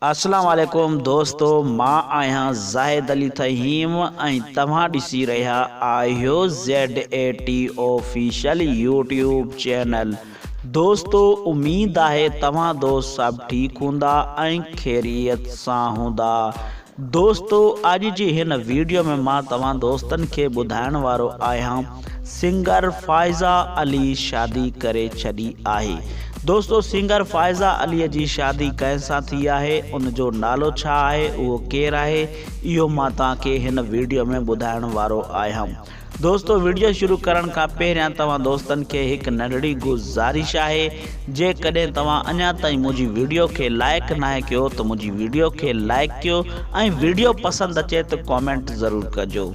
اسلام عليڪم دوستو مان آهيان زاهد علي ٿهيم ۽ توهان ڏسي رهيا آهيو Z A T official YouTube channel دوستو اميد آهي توهان دوست سڀ ٺيڪ هوندا ۽ خيريت سان هوندا دوستو اڄ جي هن ويڊيو ۾ مان توهان دوستن کي ٻڌائڻ وارو آهيان سنگر فائزه علي شادي ڪري ڇڏي آهي دوستو سنگر فائزه علي جي شادي ڪنهن سان ٿي آهي ان جو نالو ڇا آهي اهو ڪير آهي اهو مان توهان کي هن ويڊيو ۾ ٻڌائڻ وارو آهيان دوستو ويڊيو شروع ڪرڻ کان پهريان توهان دوستن کي هڪ ننڍڙي گذارش آهي جيڪڏهن توهان اڃا تائين منهنجي ويڊيو کي لائيڪ ناهي ڪيو ته منهنجي ويڊيو کي لائيڪ ڪيو ۽ ويڊيو پسند اچي ته ڪامينٽ ضرور ڪجو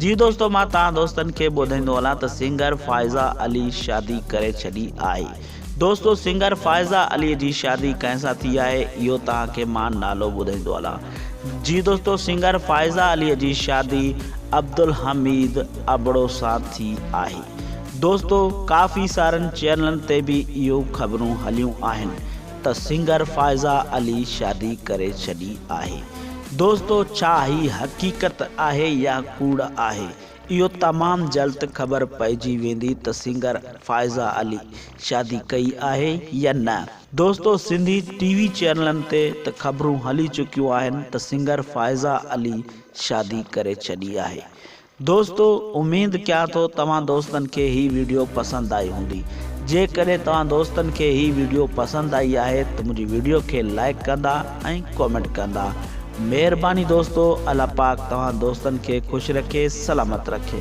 جي دوستو مان توهان دوستن کي ٻڌائيندو هلان ته سنگر فائزه علي شادي ڪري ڇڏي آهي دوستو سنگر فائزه علي جي شادي ڪنهن سان ٿي آهي اهو توهان کي مان نالو ٻڌائيندو هلان جي دوستو سنگر فائزه علي جي شادي عبدالحميد ابڙو سان ٿي آهي دوستو ڪافي سارن چينلن تي به اهو خبرون هليون آهن ته سنگر فائزه علي شادي ڪري ڇڏي آهي دوستو ڇا هي حقيقت آهي يا ڪوڙ آهي اهو تمام جلد خبر پئجي ويندي ته سنگر فائزه علي شادي ڪئي آهي يا نه. دوستو سنڌي ٽي وي چينلن تي ته خبرون هلي چڪيون آهن ته سنگر فائزه علي شادي ڪري ڇڏي آهي دوستو اميد ڪيان ٿو توهان دوستن کي هي ويڊيو پسند آئي هوندي جيڪڏهن توهان دوستن کي هي ويڊيو پسند آئي آهي ته منهنجي ويڊيو کي لائيڪ ڪندا ۽ ڪومينٽ ڪندا مهرباني دوستو الله پاڪ توهان دوستن کي خوش رکي سلامت رکي.